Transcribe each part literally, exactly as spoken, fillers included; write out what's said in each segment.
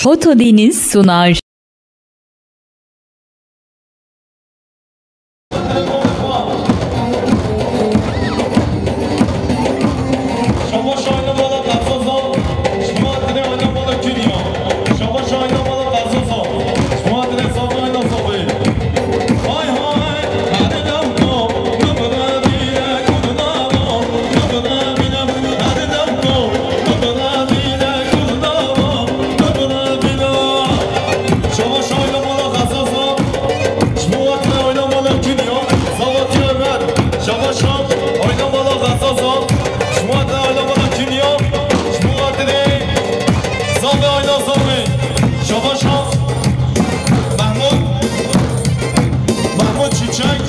Foto Deniz sunar. Şabaşa Mahmut, Mahmut Çiçek,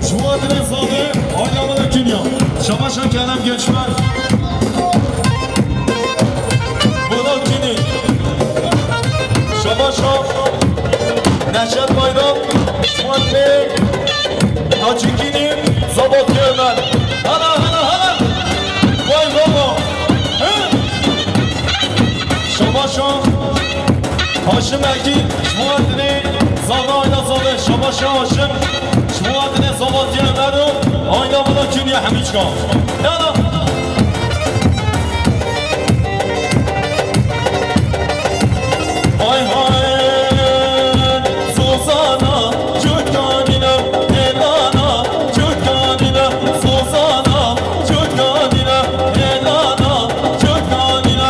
ji bo hatine Zade, aile Mala Kinya. Şabaşa Kerem Gençmen. Bola Kini. Şabaşa Neşet Bayram, ji bo hatine Hacı Kini, Zabat Kermen. Hala, hala, hala. Vay baba. He? Şabaşa Haşim Ekî, ji bo hatine Zade, aile Zade. Şabaşa Haşim, ji bo hatine Zavat Yemero, aile Mala Kinya Hemîçka. Yala. Hay hay, Zozana, Cutkanina, Elana, Cutkanina, Zozana, Cutkanina, Elana, Cutkanina.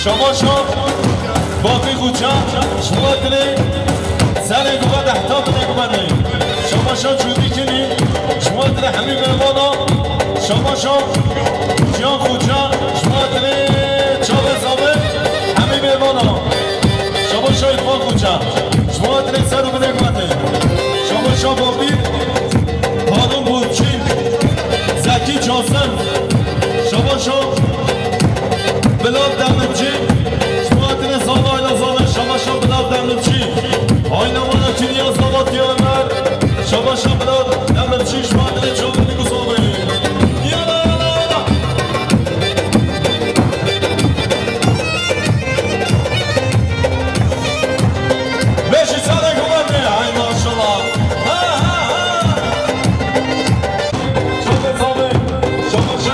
Şamaşa Bakî Xuça, ji bo hatine serê guva de heta binê guva de. Şamaşa Çûdî Kinî, ji bo hatine hemî mêvana. Şamaşa Cihan Xuça, ji bo hatine çavê Zabe, hemî mêvana. Şamaşa Îrfan Xuça, ji bo hatine ser û binê guva de. Şamaşa Babî, Harun Burçî, Zekî Çasen, Şamaşa Bilal Demirci, ji bo hatine Zana, aile Zana, Şamaşa Bilal Demirci. Aile Mala Kinya, Zavat Ömer, Şamaşa Bilal Demirci, ji bo hatine çavê Nîkû Zabe. Yala, yala, yala. Beşî serê guva de, hay maşallah. Ha, ha, ha. Çavê Zabe, Şamaşa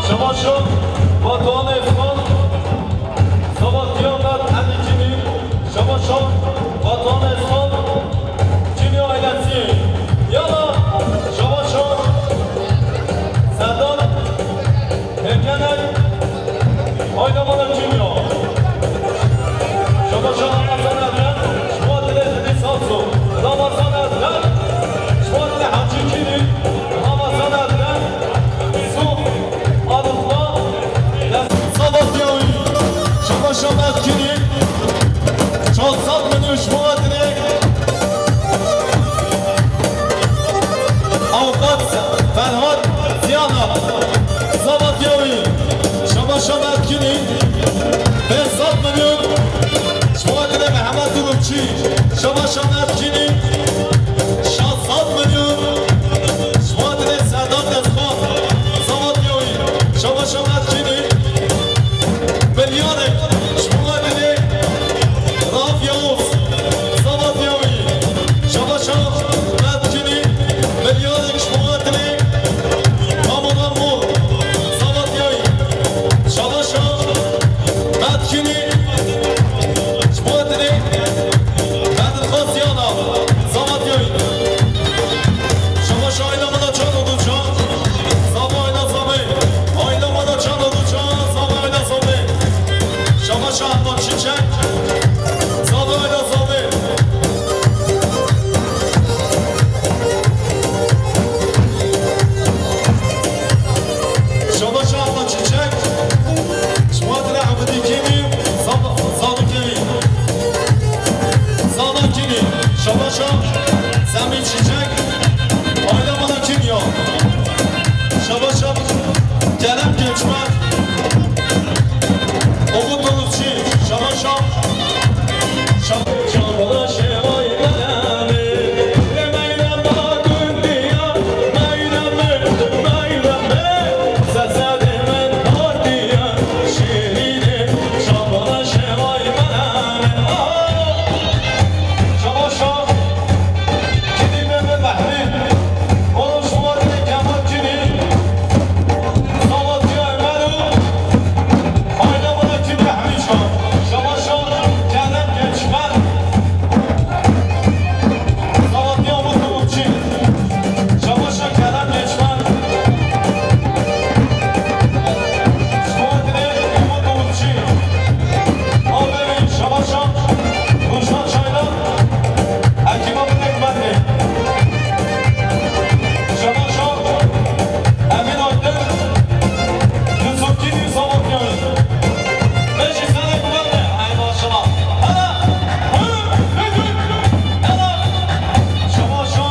Şebaşo, Batuhan Özkan, Sabah Diyanet Hemî Kinî, Şebaşo, Batuhan Özkan, Kinî ailesi. Yala, Şebaşo, Sedat, Erkenay, Aynaman Kinî. Şebaşo, Ramazan Erdem, Şubat ile Deniz Aksu, Ramazan Erdem, Şubat ile Hacı Kinî, Ramazan Erdem, Su, Arıkla, Sabat Yawi, Şebaşo Merdkinî, çar sed milyon ji bo we dirê. Avukat Ferhat Ziyana, Sabat Yawi, Şebaşo Merdkinî, pênc sed milyon ji bo we dirê. Mehmet Ulumçî, Şebaşo Merdkinî, şeş sed milyon ji bo we dirê. Sedat Özkan, Sabat Yawi, Şebaşo Merdkinî, milyarek ji bo we dirê. Rauf Yavuz, Sabat Yawi, Şebaşo Merdkinî, milyarek ji bo we dirê. Kamuran Mor, Sabat Yawi, Şebaşo Merdkinî, ji bo we dirê. Bedirxan Ziyana, Sabat Yawi. Şebaşo Aynaman Can û Gulcan, Zava Ayna Zavê. Aynaman Can û Gulcan, Zava Ayna Zavê. Şebaşo Ahmet Çiçek, Zava Ayna Zavê. Şebaşo Ahmet Çiçek, ji bo we dirê. Ehmedî Kinî, Zava, Zava Kinî. Zava Kinî, Şebaşo Semî Çiçek, Aynaman Kinî. Şebaşo Kerem Gençmen, Umut Uluzçî, Şebaşo, Şebaşo. Şebaşo Kerem Gençmen. Şubatine Umut Umutçu. Aferin Şebaşo. Ruşen Çaylan. Ekiba Bıdık Bende. Şebaşo Emin Aydın. Yusuf Kidir Sabah Yavuz. Beşi sene güvenle. Ay maşallah. Hala. Hı, hı, hı. Hala. Şebaşo.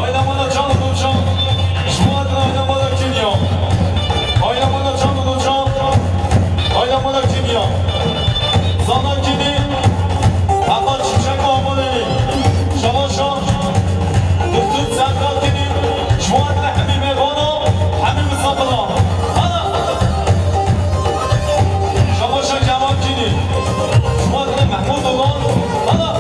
Aynaman Can Ulucan. Şubat Aynaman Kinyo. Aynaman Can Ulucan. Aynaman Kinyo. Zana Kini. Hakan Çiçek Amaneli. Şebaşo. Dursun Serkan Kini. Şubat Hemi Mevano. Hemi Musafirla. Hala. Şebaşo Kemal Kini. Şubat Mehmut Ogan. Hala.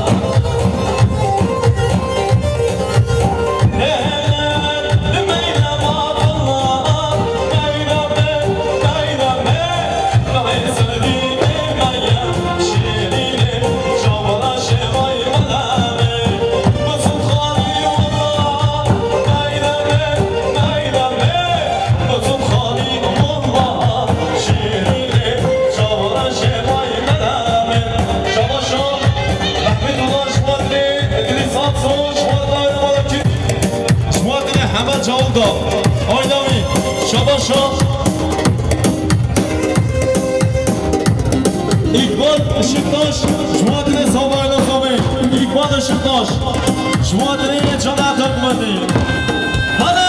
Şebaşo Mehmetullah ji bo Dilî Samsun, ji bo Aynaman Kinî, ji bo heme cawda. Ayna wî. Şebaşo Îkbal Işıktaş, ji bo Zava Ayna Zavê. Îkbal Işıktaş, ji bo Can Erkan Kumetî. Hala!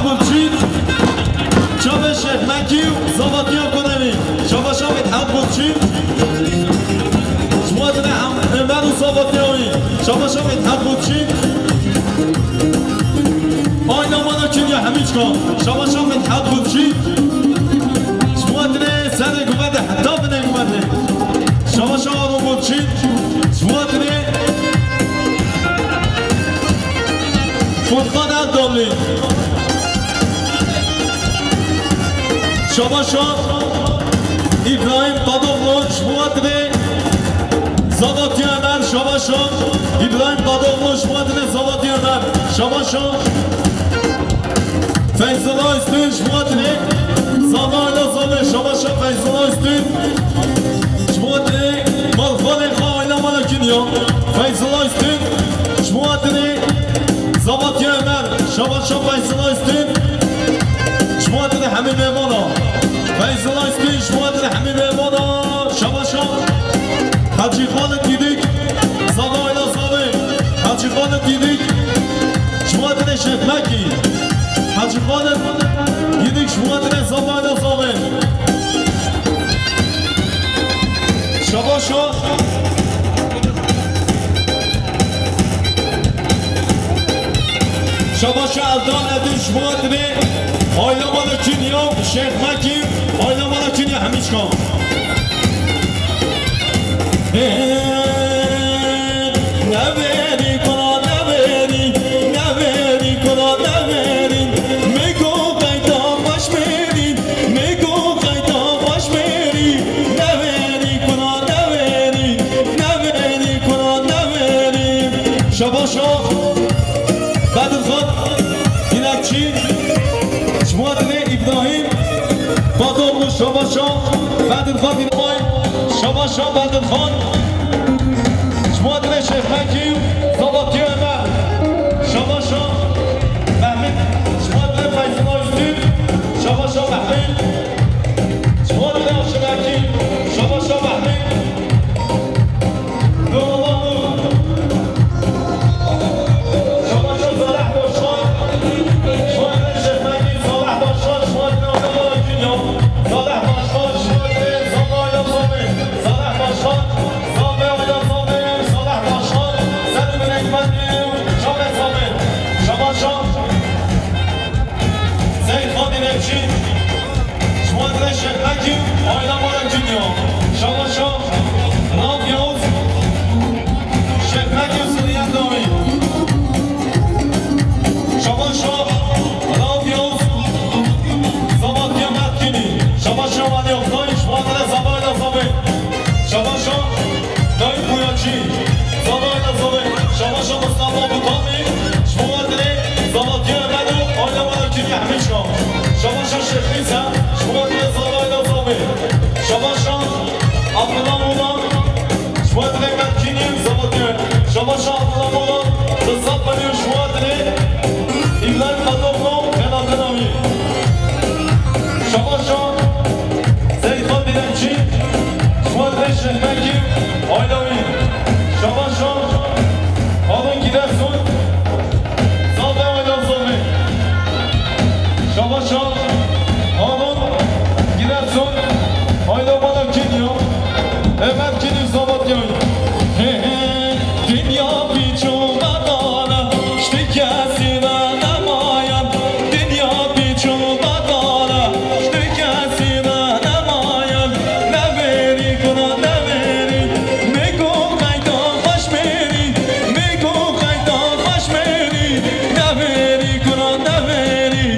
Gulçîn, çavê Şêx Mekî û Zavatiya Kurevî. Şabaşa Mithat Gulçîn. Ji bo hatine Em-, Ömer û Zavatiya wî. Şabaşa Mithat Gulçîn. Ayna mana Kinya Hemîçka. Şabaşa Mithat Gulçîn. Ji bo hatine serê guvete heta binê guvete. Şabaşa Harun Gulçîn. Ji bo hatine Furkan Eldalî. Şabaşa İbrahim Kadoklu, ji bo hatine Zavatiya Ömer. Şabaşa İbrahim Kadoklu, ji bo hatine Zavatiya Ömer. Şabaşa Feyzullah Üstün, ji bo hatine Zavayla Zave. Şabaşa Feyzullah Üstün. Ji bo hatine Malxalê Xayla Malakinya. Feyzullah Üstün. Ji bo hatine Zavatiya Ömer. Şabaşa Feyzullah Üstün. Ji bo hatine hemî mêvana. Feyzullah Üstün, ji bo hatine hemî mêvana. Şabaşa Hacî Xalid Dîdik. Zavayla Zave. Hacî Xalid Dîdik. Ji bo hatine Şêx Mekî. Hacî Xalid Dîdik, ji bo hatine Zavayla Zave. Şabaşa. Şabaşa Eldal Edil, ji bo hatine Ayla Mala Kinya, Şêx Mekî, Ayla Mala Kinya Hemîçka. Neverî kura neverî, neverî kura neverî, meko qeyta xweş mêrî, meko qeyta xweş mêrî, neverî kura neverî, neverî kura neverî. Şabaşa Bedilxan Dilekçî, ji bo hatine İbrahim Badorlu. Şabaşa Bedilxan Dilekçî, Şabaşa Bedilxan. Ji bo hatine Şêx Mekî, Zavatiya Ömer. Şabaşa Mehmet. Ji bo hatine Feyzullah Üstün. Şabaşa Mehmet. Ji bo hatine Aşir Ekî. Şabaşa Mehmet. Nurullah Nur. Şabaşa Salih Başkan. Ji bo hatine Şêx Mekî, Salih Başkan. Ji bo hatine Adana Kinya. Salih Başkan. Ji bo hatine Zavayla Zave. Salih Başkan, Zave Ayla Zave, Salih Başkan, Selim Ekmekli, Şabe Zave, Şabaşa, Seyit Fadil Ekşi, ji bo hatine Şêx Mekî, Ayla Mala Kinya, Şabaşa, Rauf Yavuz, Şêx Mekî Suriye Dawî, Şabaşa, Rauf Yavuz, Zavatiya Merkînî, Şabaşa Mali Oktay, ji bo hatine Zave Ayla Zave. Şabaşa Dayı Boyacı, Zava Ayla Zave. Şabaşa Mustafa Butami, ji bo hatine Zavatiya Medo, Ayla Mala Kinya Hemîçka. Şabaşa Şêx Rîza, ji bo hatine Zava Ayla Zave. Şabaşa Abdullah Mola, ji bo hatine Merkînî, Zavatiya. Şabaşa Abdullah Mola, Rıza Pali, ji bo hatine İbrahim Kadoklo, Felatin Avî. Şabaşa Seyda Dilekçî, ji bo hatine Şêx Mekî, Ayla wî. Şabaşa Harun Giresun, Zave Ayla Zave. Şabaşa Harun Giresun, Ayla Mala Kinya, Ömer Kinya Zavatyay. He he, dinya pîç û bedal e, ji kesî ve nemayan. Dinya pîç û bedal e, ji kesî ve nemayan. Neverî kura neverî, meko qeyta xweş mêrî, meko qeyta xweş mêrî. Neverî kura neverî,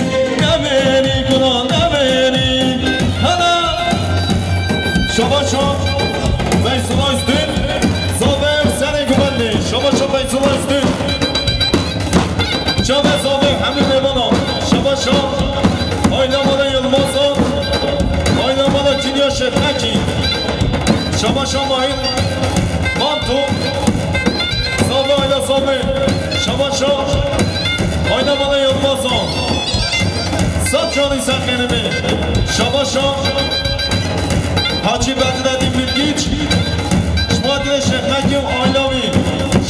neverî kura neverî. Hela! Şabaşa Feyzullah Üstün, Zave serê guvendê. Şabaşa Feyzullah Üstün. Çavê Zave hemî mêvana. Şabaşa Ayla Mala Yılmaza, Ayla Mala Kinya Şefkakî. Şabaşa Mahir Manto, Zave Ayla Zave. Şabaşa Ayla Mala Yılmaza. Sat canî ser xêrê me. Şabaşa Hacî Bedreddîn Bilgiç, ji bo hatine Şêx Mekî û Ayla wî.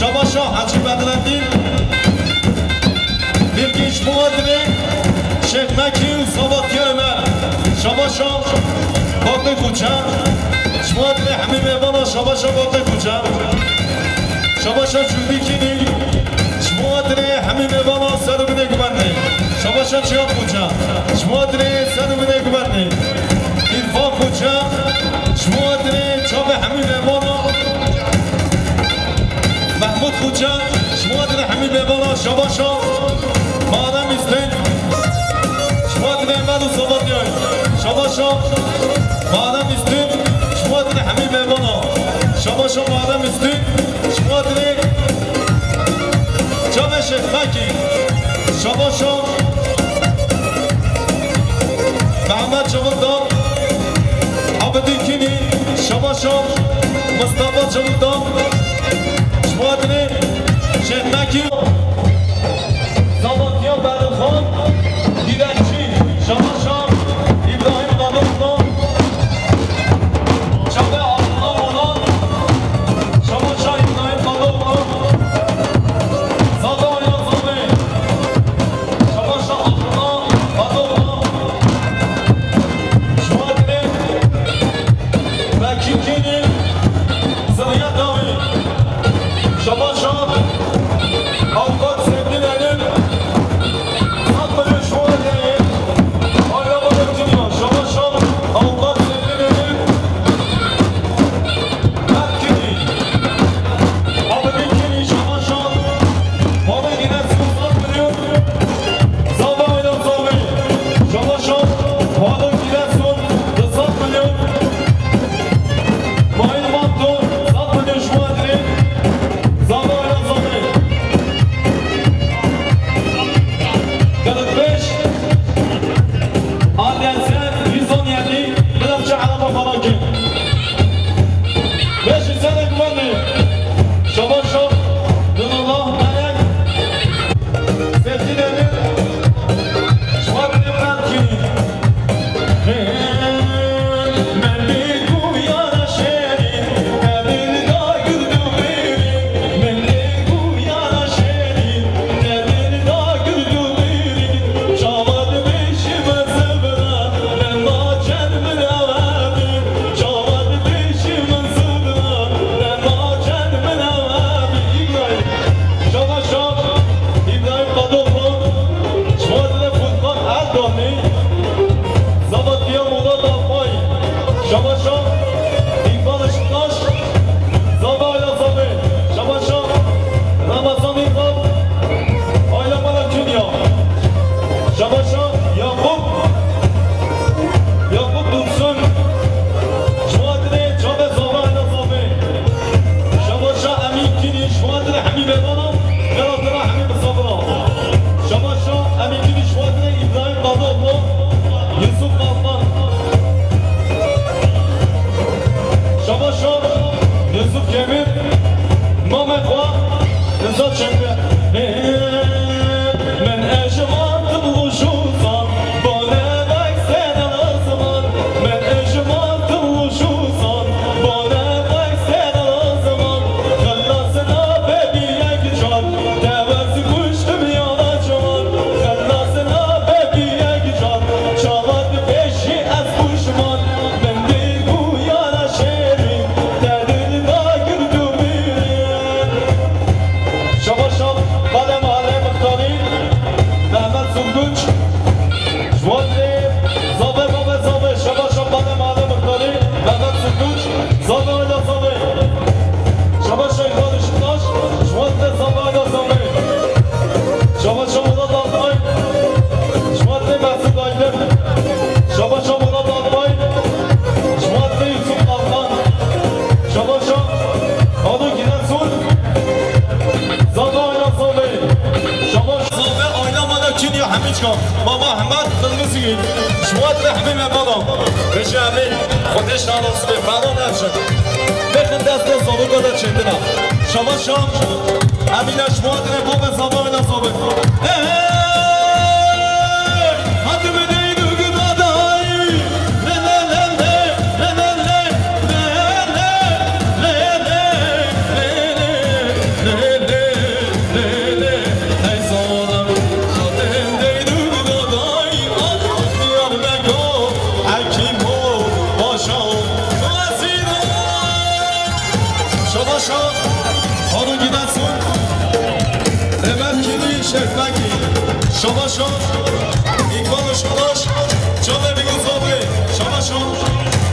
Şabaşa Hacî Bedreddîn Bilgiç, ji bo hatine Mekî û Sabatî Ömer. Şabaşa Batê Xuçe. Ji bo hatirê hemî mêvana şabaşa Batê Xuçe. Şabaşa Cûdî Kînî. Ji bo hatirê hemî mêvana ser û binê guvernê. Şabaşa Çiyan Xuçe. Ji bo hatirê ser û binê guvernê. Îrfan Xuçe. Ji bo hatirê çavê hemî mêvana. Mehmûd Xuçe. Ji bo hatirê hemî mêvana şabaşa Muharrem Îstîn. Ji bo hatirê Mehmûd û Sabatî. Şabaşa Muharrem Îstîn. Ji bo hatirê hemî mêvana. Şabaşa Muharrem Îstîn. Ji bo hatirê çavê Şêx Mekî. Şabaşa Mehmet Çavuldan. Abidîn Kînî. Şabaşa Mustafa Çavuldan. Ji bo hatirê Şêx Mekî. Sabatî Bedilxan. Dîrekçî. Şabaşa Îbrahîm Dadoglu. Çavê Abdullah Mola. Şabaşa Îbrahîm Dadoglu. Zada Ayazovê. Şabaşa Abdullah Dadoglu. Ji bo hatirê Mekî Kînî. Zilya Dawî. Şabaşa Avukat Sevgîn Elim. Sed milyon ji bo hatirê. Aile Balıkçı'ya. Şabaşa Avukat Sevgîn Elim. Mekî Kînî. Abidîn Kînî. Şabaşa Balık Giresun sed milyon. Zava Ayazovê. Şabaşa Balık Giresun du sed milyon. Mayın Manto sed milyon ji bo hatirê. Zava Ayazovê. Kırk beş. Adresen yüz on yedi. Bilemçe araba falan ki. Beş yüz sene güvenli. Şabaşa Nurullah Melek. Sevgili Emir. Şubat Emir Kini. Şabaşa İbrahim Kadoklu, Şubat Furkan Erdoğan'ı, Zavallıya Murat Alpay, Şabaşa İkbal Işıktaş, Zava Ayazovê, Şabaşa Ramazan İkbal, Ayla Mala Künyo, Şabaşa Yakup, Yakup Dursun, Şubat Çavê Zava Ayazovê, Şabaşa Emîn Kînî, Şubat Hemî Bêbana, Beratira Hemî Misafira, Şabaşa Emîn Kînî, Şubat İbrahim Kadoklu, Yusuf Kalkan. Şabaşa Yusuf Kemir, Mame Xwa, Rıza Çemre. Min ejmantim uşuzan, bone vay sena zaman. Min ejmantim uşuzan, bone vay sena zaman. Xelasina bebi yek can, tevez kuştim yana ciwan. Xelasina bebi yek can, çavat beşi ez kuşman. Min dil bu yana şerin, te dil da girdu birin. Şabaşa Badem Alê Mıxtarî, Mehmet Sungunç. Şuatrê Zave Bave Zave, Şabaşa Badem Alê Mıxtarî, Mehmet Sungunç. Zava Ayla Zava. Şabaşa Îkbal Işıktaş. Şuatrê Zava Ayla Zava. Şabaşa Murat Altay. Şuatrê Mesut Aydın. Şabaşa Murat Altay. Şuatrê Yusuf Altan. Şabaşa Hado Giresun. Zava Ayla Zava. Şabaşa Zava Ayla Mala Künyo Hemîçka. Baba Ahmet Kırmızıgül. Şuatrê Hemî Mevana. Recep Xwedeş nalo sibê fano nefşe. Bêxin destê zarûka de çêtina. Şabaşa Emîne ji bo hatinê bavê Zava Ayla Zava. Hey! Hadi bideydu gudadayî. Le, le, le, le, le, le, le. Hey, Zava. Hadi bideydu gudadayî. Şabaşo, Îkbal Işıktaş, Çavê Bîgûzabê, şabaşo,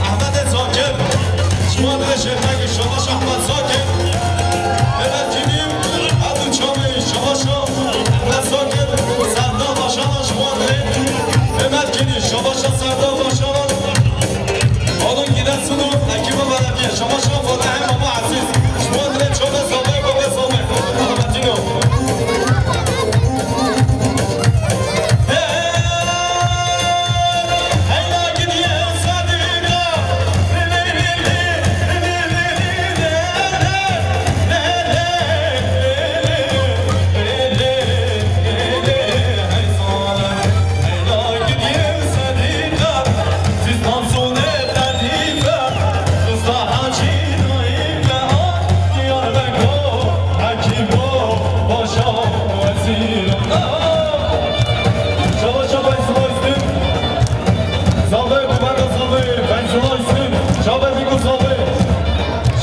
Ehmedê Zakir, ji bo dilê Şêxmegî, şabaşo Ehmed Zakir, Mehmet Kîmî, Ebû Çavê, şabaşo Ehmed Zakir, Serdar Başaran ji bo dilê Mehmet Kîmî, şabaşo Serdar Başaran. Alın gidersiniz, ekibi belediye, şabaşo Fatihê Mama Aziz, ji bo dilê Çavê Zavê, Bavê Zavê, Ahmetîno.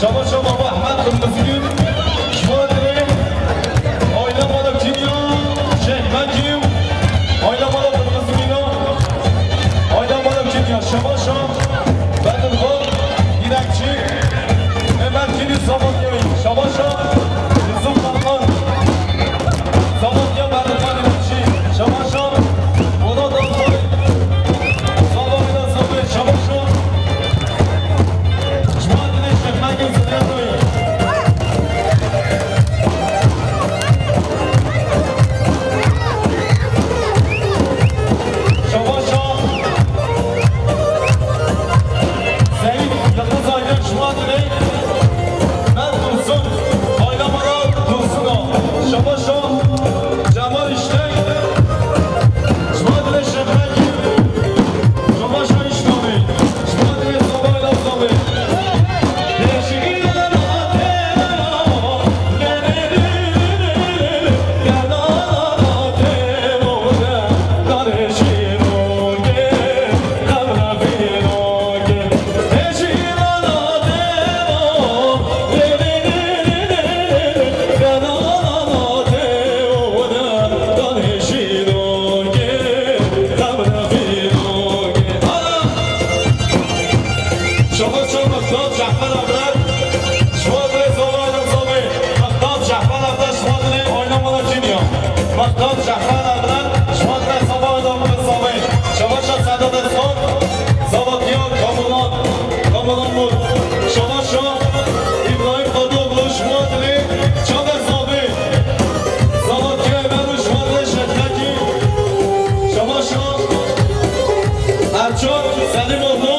Şabaşo Baba Ehmed Kırmızıgül, ji bo dilê aile mala Kîmya, Şêxmegî û aile mala Kırmızıgül, aile mala Kîmya, şabaşo Bedilxan Dînekçî, Mehmet Kîmî Sabatyayî, şabaşo Yusuf Kalkan, Sabatya Bedilxan Dînekçî, şabaşo Polat Altay, Sabatyayî, şabaşo. Şabaşo Mextab Cefer Abiler, ji bo dilê Zava Aydın Zava. Mextab Cefer Abiler, ji bo dilê aile mala Kîmya. Mextab Cefer Abiler, ji bo dilê Zava Aydın Zava. Şabaşo Sedat Özkan, Zavatya Kamulan, Kamulan Mut. Şabaşo İbrahim Kadıoğlu, ji bo dilê Çavê Zava. Zavatya Emeru, ji bo dilê Şêxmegî. Şabaşo Erçan Selîmoğlu,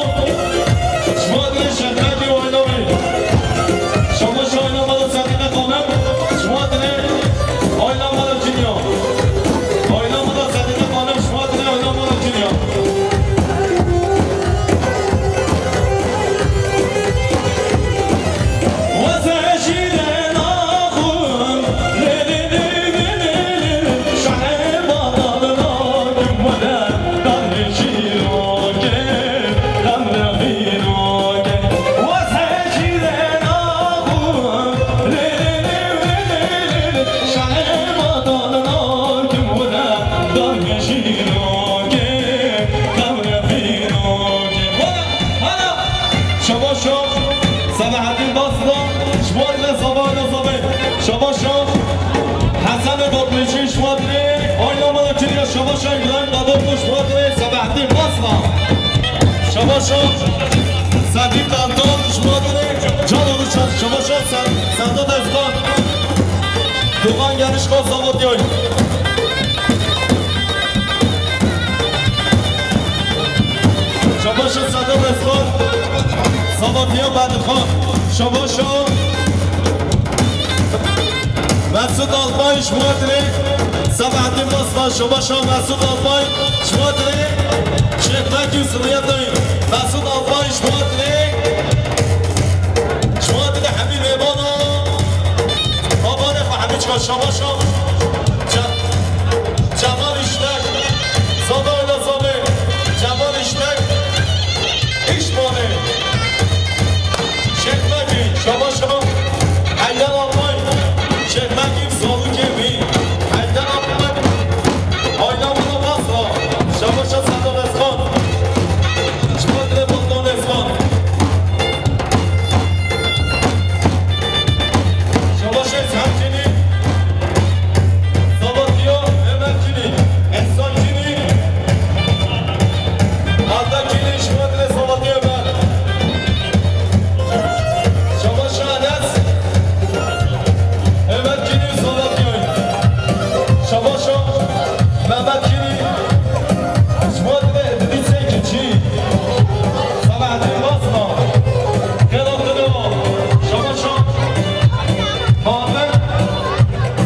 ji bo dilê Şêxmegî û aîla wî. Şabaşo aîla mala Sedîqe Xanim, ji bo dilê aîla mala Kîmya. Aîla mala Sedîqe Xanim, ji bo dilê aîla mala Kîmya. Şabaşo Selahattin Basra, ji bo dilê Zava Aydın Zava. Şabaşo Hesen Dotmêçî, ji bo dilê aîla mala Kîmya. Şabaşo İbrahim Dadotlu, ji bo dilê Selahattin Basra. Şabaşo Sedîq Anton, ji bo dilê Cano Ruşat. Şabaşo Ser-, Serdar Özkan. Doğan Genişko Zavodyoy. Şabaşo Serdar Özkan, Sabatya Bedixan. Şabaşo Mesut Alpay, ji bo dilê Sabahattin Basra. Şabaşo Mesut Alpay, ji bo dilê Şêxmegî Siliyetayî. Mesut Alpay, ji bo dilê, ji bo dilê Hemî Mêbana. Babanê xwe Hemî Çika. Şabaşo Ce-, Cemal İştek. Zava Aîla Zava. Cemal İştek. İşbanê Şêxmegî, şabaşo Heyder Alpay. Şêxmegî, Zarokê wî Heyder Alpay.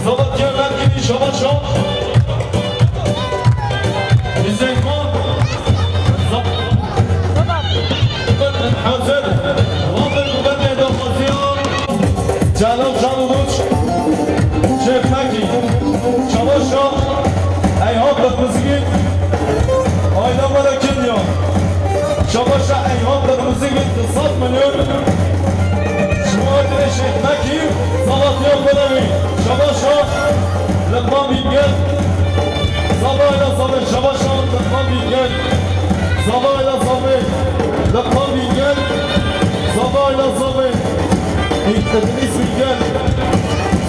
Sabah diye merkezi şabaşa. Bizeyma. Hazır. Hazır. Kuvvet edilmesi. Celal Can Uluç. Şefmeki. Şabaşa. Eyhap Kırmızıgil. Aydan Mara Kenya. Şabaşa Eyhap Kırmızıgil. Kısat milyon. Şumadre Şefmeki. Salatya Belavi. Şabaşa. Lukman Bilgel. Zabayla Zabe. Şabaşa. Lukman Bilgel. Zabayla Zabe. Lukman Bilgel. Zabayla Zabe. İdris Bilgel.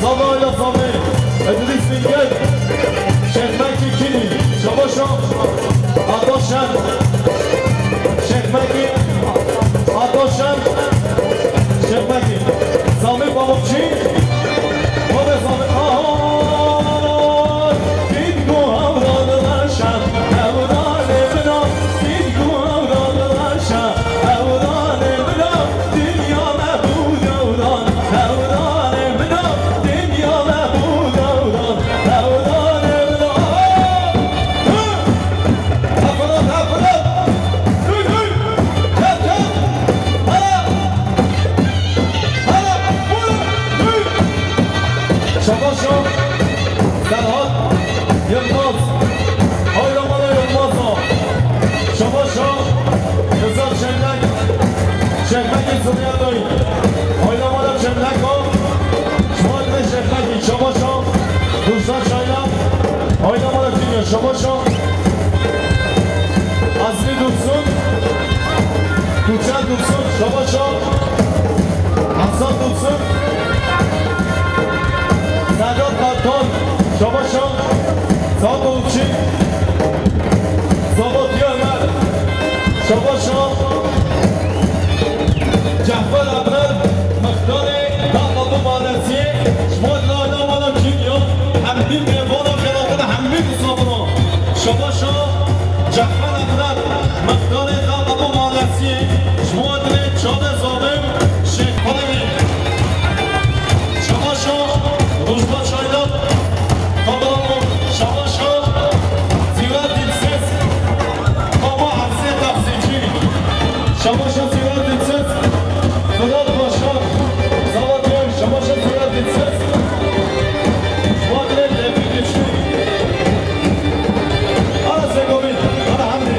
Zabayla Zabe. İdris Bilgel. Şehmeki Kini. Şabaşa. Ataşan. Şehmeki. Ataşan. Şehmeki. Sami Pamukçu. Baba Sami. Aha. Dingo avradına şan. Evranê mina. Dingo avradına şan. Evranê mina. Dinya me bû dewran. Evranê mina. Dinya me bû dewran. Evranê mina. Aha. Hı. Hafırat, hafırat. Hıy, hıy. Çat, çat. Hala. Hala. Vur. Hıy. Şabaşa. Serhat. Yılmaz. Hayramana Yılmaz o. Şabaşa. Rıza Şenlek. Şenlek Zırıya Bey. Hayramana Şenlek o. Şumadre Şenlek. Şabaşa. Rıza Çaylan. Oynamada Kenya, şabaşa. Azmi Dursun. Tuğçe Dursun, şabaşa. Hasan Dursun. Sedat Kartal, şabaşa. Sağ Dolçi. Zabat Ömer, şabaşa. Cehfer Ebner, mextarê Dağ Kapı Mahallesi. Şumadre Ayna Mala Kenya. Hemî mêvana xelatine hemî misafira. Şabaşa Cehfer Ebner, mextarê Dağ Kapı Mahallesi. Şumadre Çavê Zalim, Şêx Pelevi. Şabaşa Rojda Çaylak, kameraman. Şabaşa Zîra Dilsiz, baba Erzê taksîcî. Şabaşa Zîra Dilsiz, Fırat Başar, Zavat Yön, şabaşa Zîra Dilsiz. Şumadre Tevfik Güçlü. Ara Segovî, ara Hamdi.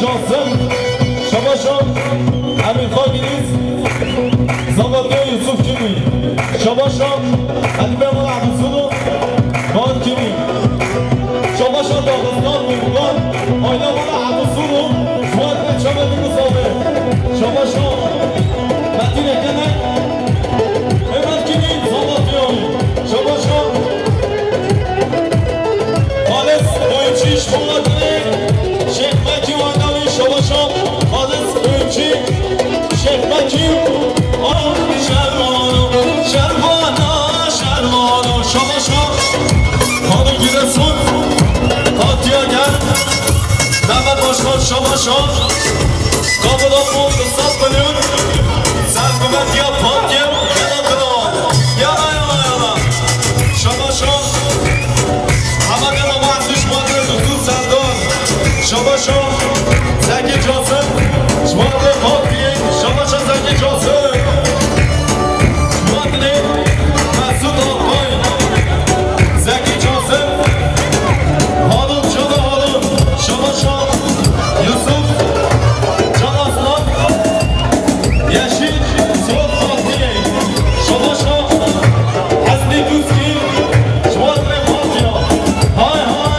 Casim, şabaşa, Emîrxan Gilîz, Zavatiya Yusuf Kimî, şabaşa, Elîbê Mala Ebdulsulu, Mahir Kimî, şabaşa, Daxistan, Gurban, Ayla Mala Ebdulsulu, Fuat ve Çamet Musavi, şabaşa, Metin Ekene, Mehmet Kimî, Zavatiya, şabaşa, Xalis Oyuncu, şabaşa, Şêx Mekî Wendalî, şabaşa, Xalis Oyuncu, Şêx Mekî, ah, şermano, şermana, şermano, şabaşa. Xanim Giresun, Fatiha gel, Mehmet Başkan, şabaşa. Kapıda bu kısa bölüm, sen kuvvet yap, Fatiha, ya da kral. Yana, yana, yana. Şabaşa. Hemedê me wan ji wan re dixin Serdar. Şabaşa. Zekî Casim. Ji wan re Fatihê. Şabaşa Zekî Casim. Ji wan re Mesut Akbay. Zekî Casim. Hanım, Canan Hanım. Şabaşa. Yusuf. Can Aslan. Yeşil. Sol Fatihê. Şabaşa. Hesnî Tûskî, ji wan re Mafya. Hay hay!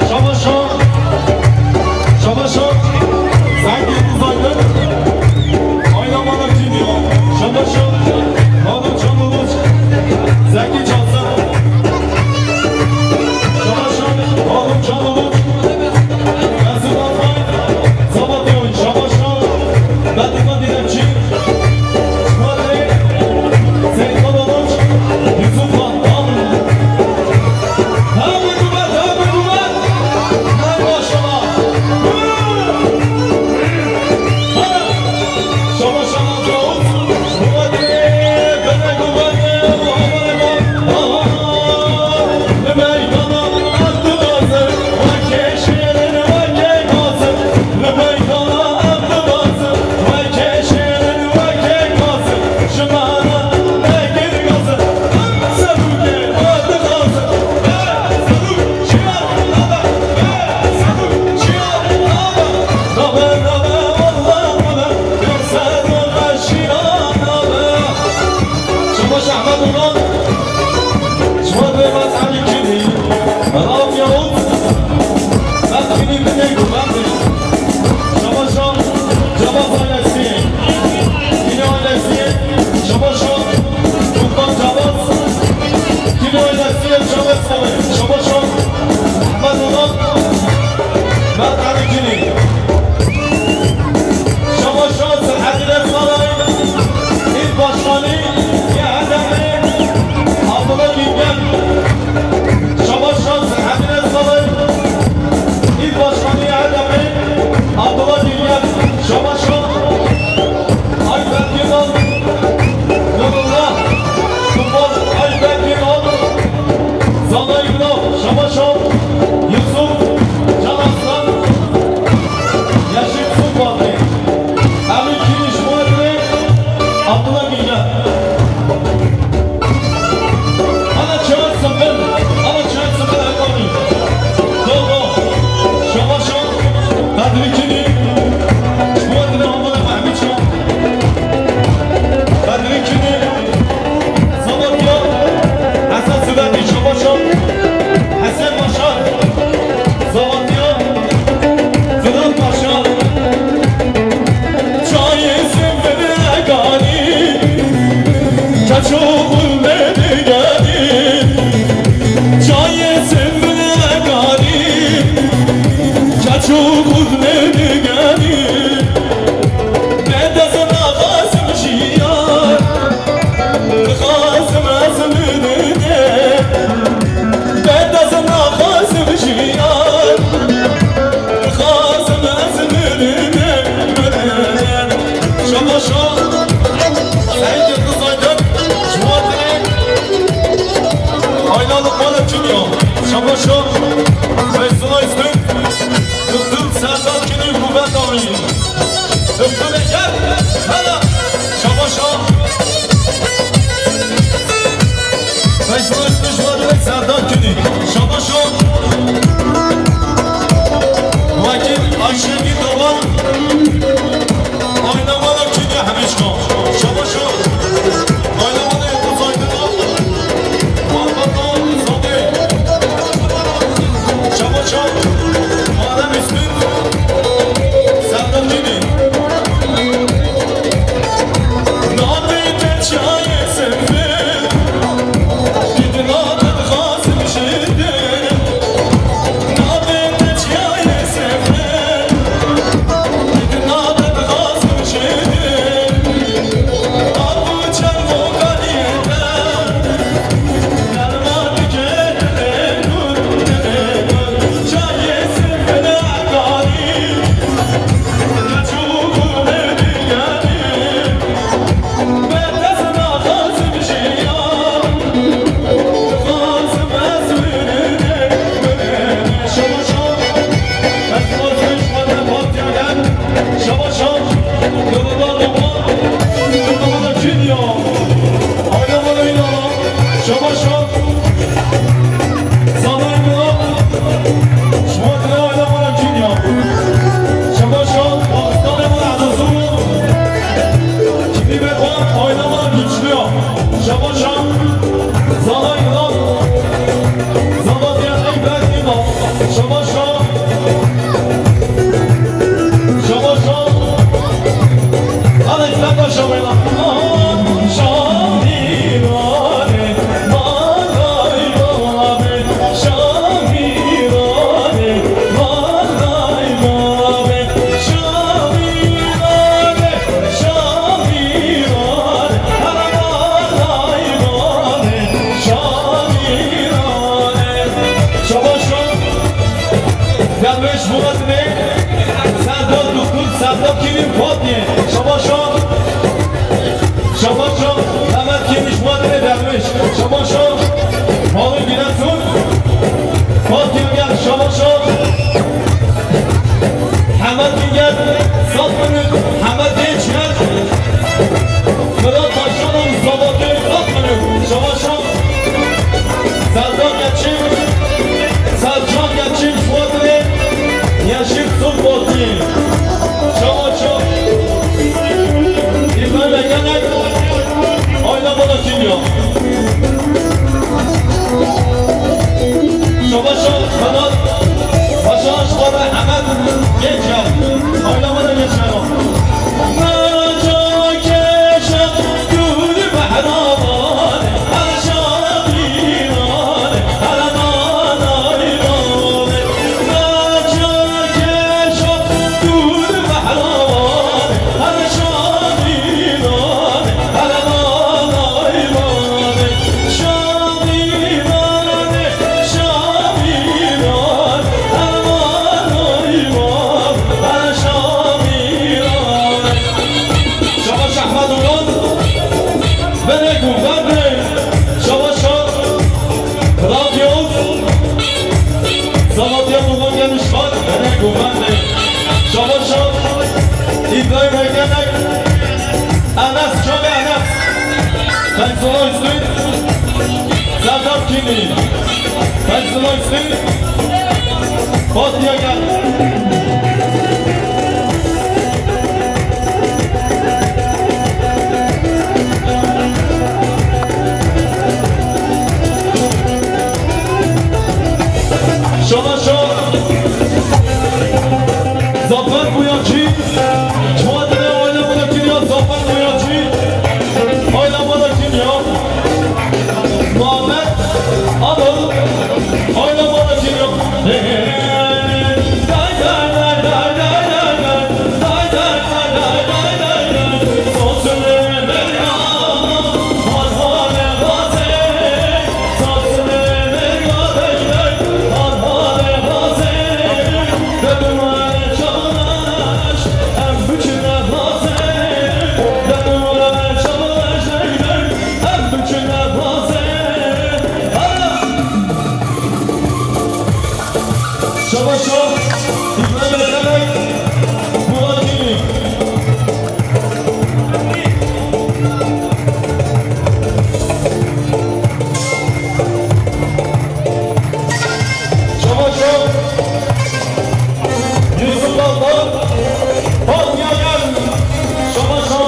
Şabaşa, Şabaşa, Zengî Uzaydın, Ayna Manakînî, Şabaşa, Hanım Çamlıbuç, Zengî Cansın, Şabaşa, Hanım Çamlıbuç, Mesut Akbay, Sabatyon, Şabaşa, Bedrullah Dilemçi, Seyit Kalabalık, Yusuf Battal. Hadi kuvvet, hadi kuvvet. Hay maşallah. Şabaş, şabaş, şabaş. Kuvvet, kuvvet, kuvvet. Şabaş Ahmet Ural. Şabaş Mehmet Ali Kili. Rauf Yavuz. Mehmet Kili Biney Güvenli. Şabaş Şah. Cabas ailesi. Kili ailesi. Şabaş Şah. Sultan Cabas. Kili ailesi. Cabas ailesi. Şabaş Şah. Ahmet Ural. Mehmet Ali Kili. Şabaş Şah. Selahaddin Saray. İl Başkanı. Abdullah Bilgen. Şabaş Şah, Emine Salay. İl Başkanı Erdemli. Abdullah Bilgen. Şabaş Şah. Ayberk Yıldız. Nurullah. Kumbal Ayberk Yıldız. Salay. Şabaşo, Feyzullah Üstün, Doktor Serdar Kinî, kuvvet amin. Doktor Ecem, hala, şabaşo. Feyzullah Üstün, şumadine Serdar Kinî, şabaşo. Vakit Ayşegül Doğan. Ayna wala kînî hemîşka. Şabaşo. Ayna wala Yıldız Aydın. Malbatan Sade. Şabaşo. Adem Üstün. Serdar Kînî. Nabê te çiyayê sefil. Gidina te dixwazim ji dil. Şabaşo. Zana Yunan. Zana diye ey ben Yunan. Şabaşo. Şabaşo. Hadi sen de şabayla. Şamirane, manay mame, şamirane, manay mame, şamirane. Şamirane, Ermanay mane, şamirane. Şabaşo. Derviş Murat Bey, Serdar Doktor, Serdar Kilim Fatih. Şabaşo. Şabaşo. Mehmet Kimiş Murat Bey Derviş. Şabaşo. Malın Giresun. Fatih gel. Şabaşo. Hemed Bilger, sat minut, Hemed Gençler, Fırat Taşan'ın Zavatı, sat minut, Şabaşo, Serdar Geçim, Selçuk Geçim, Fuatlı, Yeşil Sulbotli, Şabaşo, İbrahim Egenek, Ayla Balakinyo. Şabaşo, Kanat, Paşa Aşkı ve Hemen Gençer. Oynamada geçer o. Naca keşa gülü behravan, her şabiran, her manayvan. Naca keşa gülü behravan, her şabiran, her manayvan. Şamirane, şamirane, Erman Ayman, her şamirane. Şabaş Ahmet Uran, bene guvende, şabaş Radyo, Zavatya Muğan gelmiş var, bene guvende. Şabaş İbrahim Ergenek, Enes, Çabi Enes. Feyzullah Üstün, Serdar Kinî. Feyzullah Üstün, Fatih'e gel. Şabaşo. Zafer Boyacı. Çuadine oynamada kiriyor Zafer Boyacı. Oynamada kiriyor. Muhammed Anıl. Oynamada kiriyor. Paşa, İbrahim Erdenek, Murat Çelik. Çamaşo, Yusuf Balkan, Fatih Ayan, Çamaşo,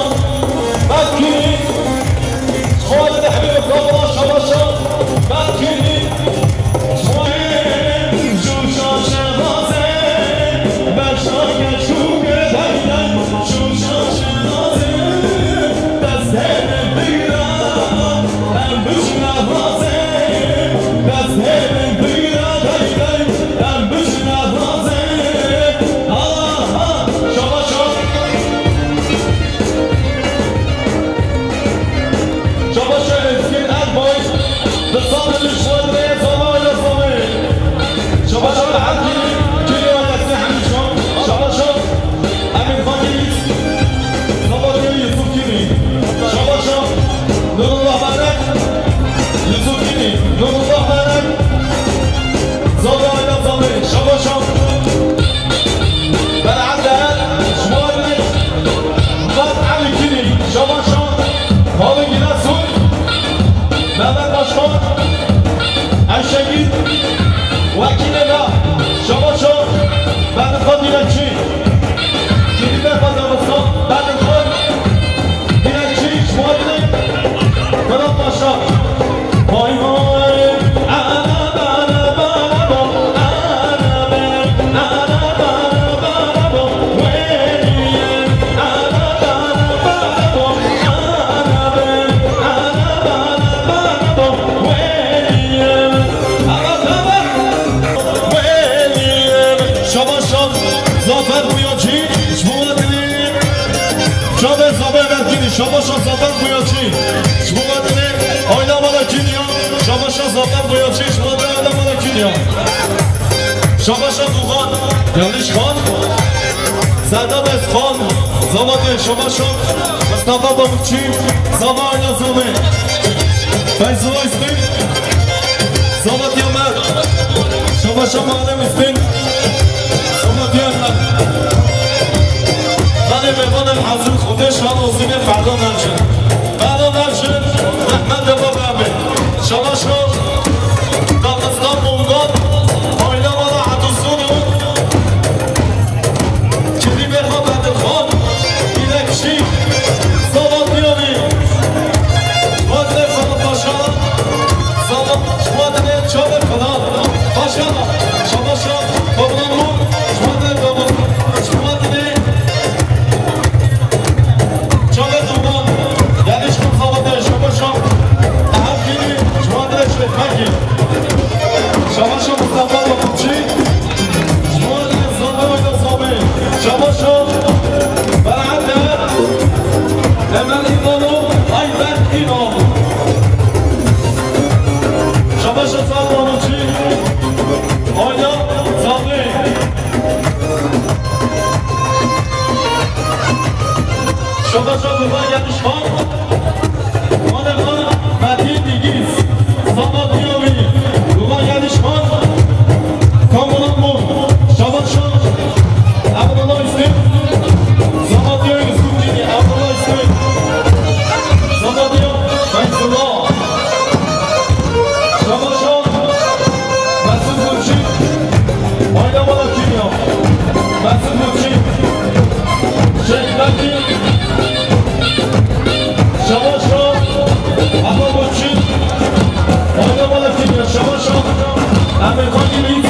Bakiri, Xalid Ehmed Kabra, Çamaşo, Bakiri, Çamaşo Ezgin Erboy, bi sed û şeş wezirê Zama Oynazamê. Çamaşo Ergin, Kili Oynazamê Hemîşo. Çamaşo Emîr Fakir, Zama Yusuf Kili. Çamaşo Nurullah Mehmet, Yusuf Kili. Nurullah Mehmet, Zama Oynazamê. Çamaşo Berhemde, Şumarli, Murat Emîkînî, Şamaşo, Halî Giresun, Mehmet Başkan, Eşegîd, Wekîlê me, Şamaşo, Bedrxan Dilekçî, Kînî Berfa Debistan, Bedrxan Dilekçî, Şumarli, Fırat Paşa. Şabaşan Zafer Boyacı, ji bo we dilê. Çavê Zafer Berkînî, Şabaşan Zafer Boyacı, ji bo we dilê. Ayna Malakînî ya, Şabaşan Zafer Boyacı, ji bo we dilê Ayna Malakînî ya. Şabaşa Dugan, Yanlış Xan, Serdar Bes Xan, Zavatê Şabaşa, Mustafa Pamukçu, Zava Ayna Zame, Feyzullah İstin, Zavatê Ömer, Şabaşa Muharrem İstin, Zavatê Ömer. Xanê Bevanê Hazir Xwedê Şan Ozînê Ferdan Ercin. Ferdan Ercin, Mehmet Deva Bebe. Şabaşo, Dağıstan Bulgar, Ayla Mala Hatusunu, Kedi Berha Bedirhan, Dilekçi, Salatiyani, Vadre Salı Paşa, Salı Vadre Çadır Kınar, Paşa, Şabaşo, Bablanlu, Vadre Davut, Vadre Çavê Duman, Yanîşko Zavadê Şabaşo, Ehemkînî, Şumadre Şêxmekî, Şabaşo Mustafa Dokuzçî, Şumadre Zavê Oyda Zavê, Şabaşo Berhemde, Emel İnanov, Ayberk İnan, Şabaşo Zavê Oyda Zavê. Şoka şok Duman Yanlış Xan. Mane Xan Metin Digiz. Zama Diyovi. Duman Yanlış Xan. Kamuran Mum. Şaban Şan. Abdullah Üstün. Zama Diyovi. Zukini. Abdullah Üstün. Zama Diyovi. Feyzullah. Şaban Şan. Mesut Gülçin. Ayna Bala Kimya. Mesut Gülçin. Şehbaki. Şaban Şan. Aba Gülçin. Ayna Bala Kimya. Şaban Şan. Emir Kandiliz.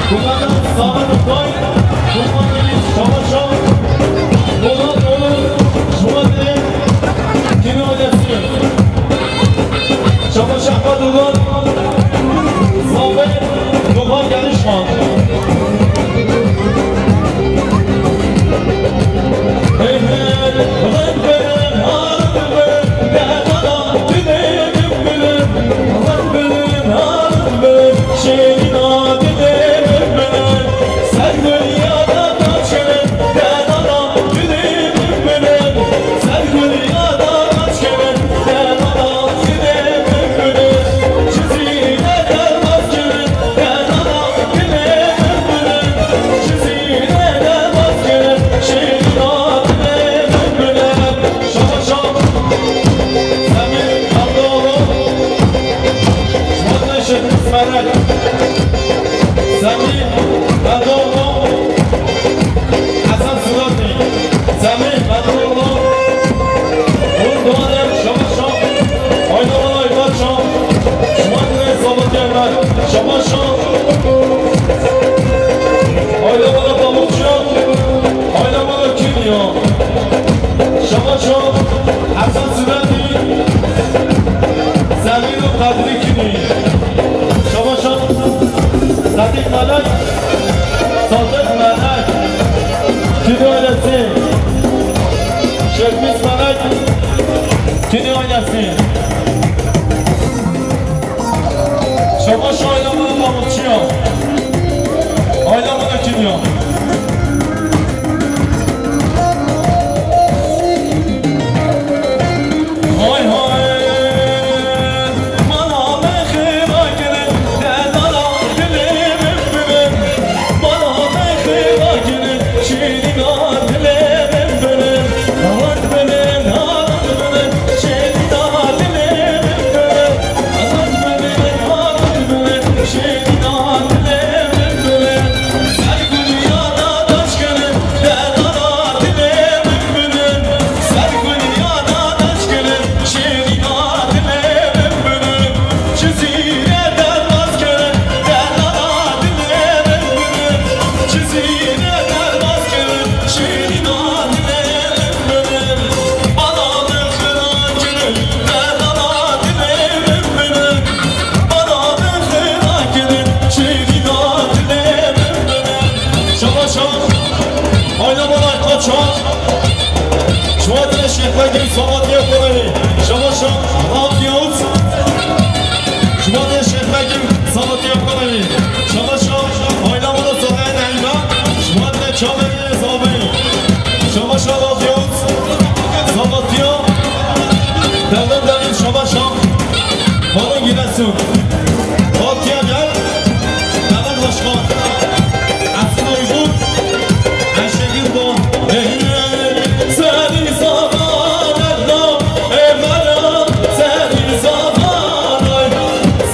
Kumandan Samet Oktay. Kumandan Şaban Şan. Murat Oğuz. Şubat Kino Odesi. Şaban Şahba Dugan, Zafer Dugan Gelişman. Semî Bedroğlu, Hesen Suratî, Semî Bedroğlu, Uğur Doğaner, Şamaşa, Aynavala Aybaça, Şumat Rey Sabatî Ömer, Şamaşa, Aynavala Pamukçu, Aynavala Künyo, Şamaşa, Hesen Suratî, Semî Kadri Künyo. Şamaşa, Sadık Melek, Sadık Melek, Künyo ailesi, Şevmiz Melek, Künyo ailesi. Şamaşa, Aynavala Pamukçu, Aynavala Künyo. Hay hay, mala me xêra kirin, derdana dilê min birin. Mala me xêra kirin, şîrîna dilê min birin. Hat birin, hat birin, şîrîna dilê min birin. Hat birin, hat birin, şîrîna dilê min birin. Şamaşa, Aynavala Aybaça, Şumat Rey Şêxbegî Sabatî Kolayî, Şamaşa, Rahat Yavuz, Şumat Rey Şêxbegî Sabatî Kolayî, Şamaşa, Aynavala Saxê Neyme, Şumat Rey Çavê Saxê, Şamaşa, Rahat Yavuz, Sabatî, Dewlet Demir, Şamaşa. Balon Giresun. Fatih Agel. Mehmet Başkan. Ersin Uygur. Ayşegül Doğan. Seni zaman Ella, Ella, seni zaman ay,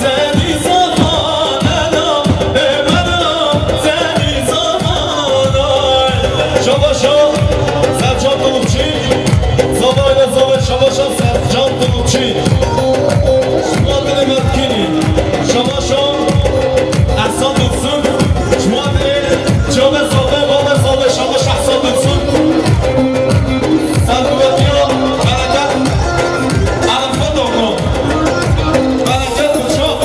seni zaman Ella, Ella, seni zaman ay. Şabaşa, Sercan Dolukçu. Zabayla Zabay, Şabaşa, Sercan Dolukçu. Şumadine Mertkini. Şabaşa, Ehsan Dursun. Şumadine Çabe Sabe, Babe Sabe, Şabaşa, Ehsan Dursun. Serguvetiya, Bereket. Arafat Oğlu. Bereket Uçak.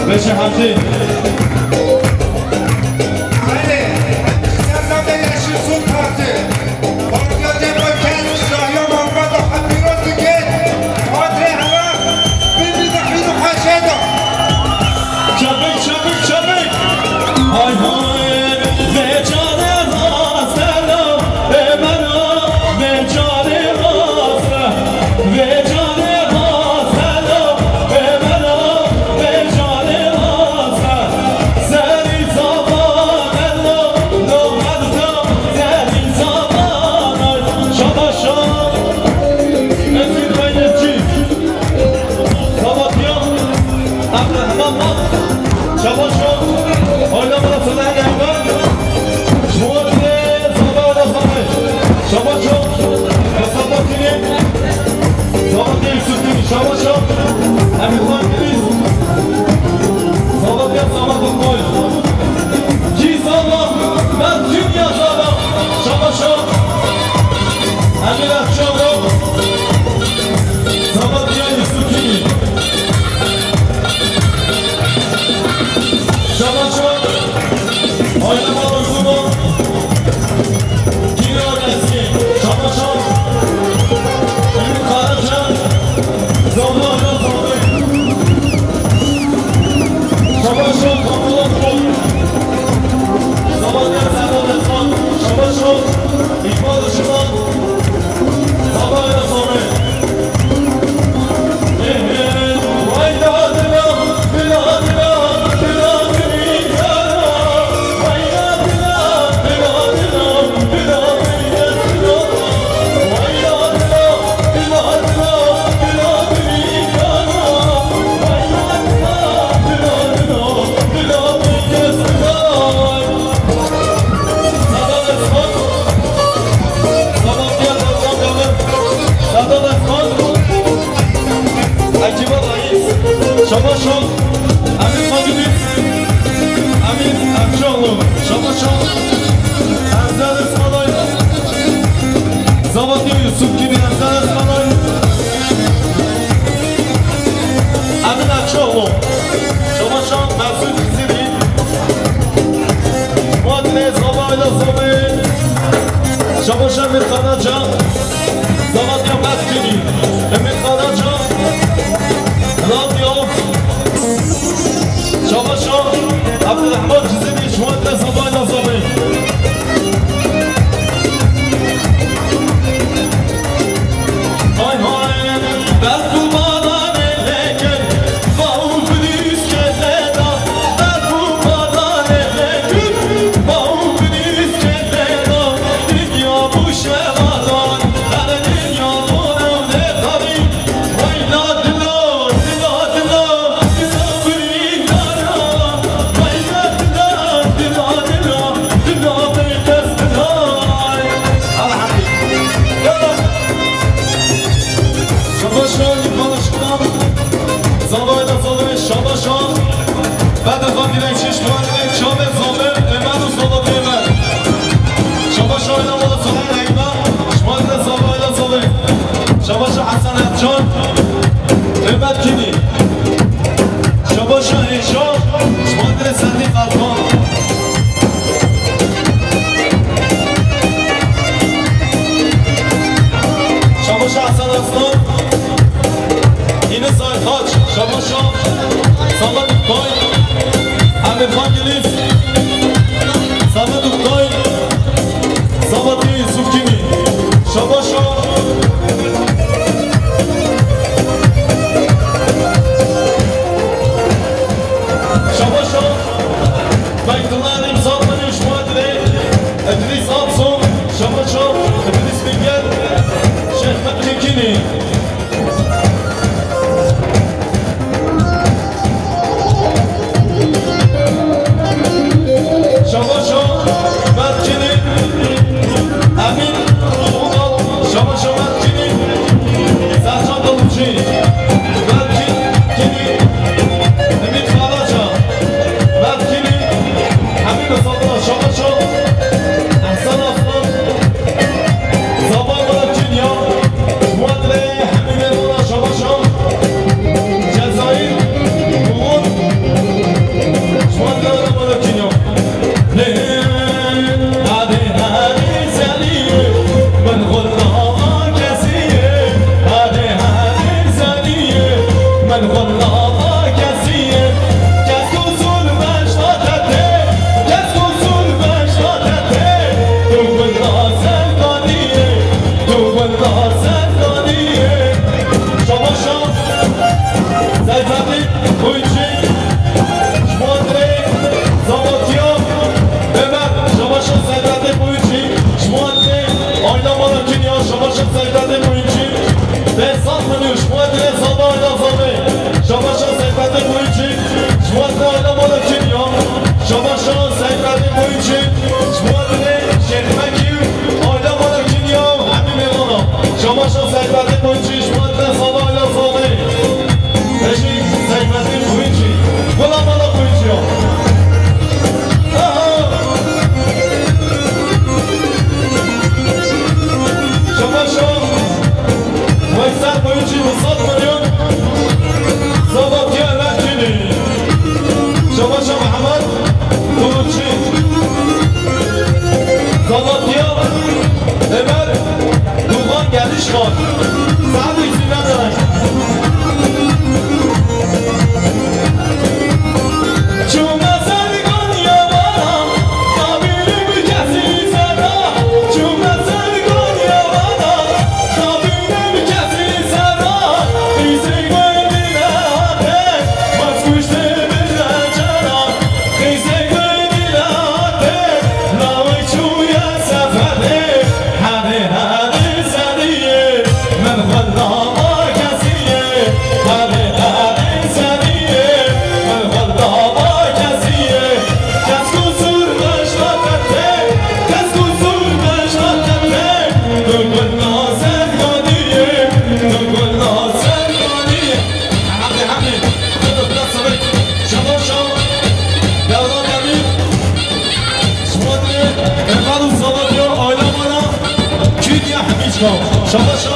Beşe Hamdi. Haydi. Serkan Bey, Yeşil Su Parti. Partiya Demokrat, Şahya Malbata, Habiros dike. Adre hava. Bin bin bin haşeda. Çabuk, çabuk, çabuk. Hay hay. Ve canı hastana. Emana. Ve canı hasta. Ve canı hasta. Emana. Ve canı hasta. Seni zaman. Şabaşa, Emirhan Deniz, Sabatya Samat Akkoy. Kî zava, ben dünya zava. Şabaşa, Emir Akçalı, Sabatya Yusufini. Şabaşa, Oynama Dursun'u. Kilo Eski, Şabaşa, Ümit Karaca, Zomra Hocam Sandık. Şabaşa, Kapılar Kol. Sabatya Serdar Esman, Şabaşa. Sukî Birazdan Esmanay. Emin Akçoğlu. Şabaşa Mesut Zirî. Muadile Zabayla Zabe. Şabaşa Emir Karaca. Zavatya Metkini. Emir Karaca. Radyo. Şabaşa Abdurrahman Ciziri. Muadile Zabayla Zabe. Hay hay, berf û baran ê lêkir, baw bi dîskê lêda, berf û baran ê lêkir, baw bi dîskê lêda, dinya bû şevadan, her dinya bû newdê xewî. Weyla dila, dila, dila, dila birîndara. Weyla dila, dila, dila, dila bêdestdara. Hala hemî. Yala. Şabaşa, yî panaşktan. Zavayla zavê şabaşa. Bedixan Güneşi, Şuanê, Çavê Zomê, Ömer û Zolotê Ömer. Şabaşa Ayla Mala Zomê Reyna, Şuanê Zavayla Zomê. Şabaşa Hasan Ercan, Ömer Kini. Şabaşa Hêja, Şuanê Sendî Kalkan. Şabaşa Hasan Aslan. Enis Ayxaç, şabaşa Samet Tay, Emirxan Giliz, Samet Tay, Sametê Yusufkînî, şabaşa. Şabaşa Beytullah Elim Satmanî, şumadire Edris Atso, şabaşa Edris Bilger, Şehmet Kekini. Şabaşa Merkinî Emin Oğuzal, şabaşa Merkinî Sercan Dalıcı, Merkinî Ümit Karaca, Merkinî Emin Sabra, şabaşa Ehsan Aslan. Zaba Marakinya, Muadre Hemî Mêrwana, şabaşa Cezayir, Uğur, Muadre Marakinya. Hadi, hadi, Zeliye, min xwe nava kesî ye. Hadi, hadi, Zeliye, min xwe nava kesî ye. Kes ku zûl beşta te tê, kes ku zûl beşta te tê, tu bila Seyda nîyê, tu bila Seyda nîyê. Şabaşa Seyfettin Kuyucî, ji bo Andrê Zavatiya Ömer, şabaşa Seyfettin Kuyucî, ji bo Andrê Ayla Marakinya, şabaşa Seyfettin Kuyucî, Behzat Münir, ji bo Andrê Zaba Ayla Zabê, şabaşa Seyfettin Kuyucî, ji bo Andrê Ayla Marakinya, şabaşa Seyfettin Kuyucî, ji bo Andrê Şêxmekî, Ayla Marakinya, hemî mêvana, şabaşa Seyfettin Kuyucî, ji bo Andrê Zaba Ayla Zabê. Hejî Seyfettin Kuyucî. Wela mala Kuyucî ya. Aha! Şabaşa Veysel Kuyucî bi sed milyon. Zavatiya Merkînî. Şabaşa Mehmet Kuyucî. Zavatiya Ömer Doğan Gelişkan. Saad Zînedar. Çûme ser Konya Baran, nabînim kesî serra. Çûme ser Konya Baran, nabînim kesî serra. Qîzê gundî nehate, bas kuştê min re cara. Qîzê gundî nehate, lawê çûye seferê. Herê herê seriyê, min xwe nava kesî. Şabaş.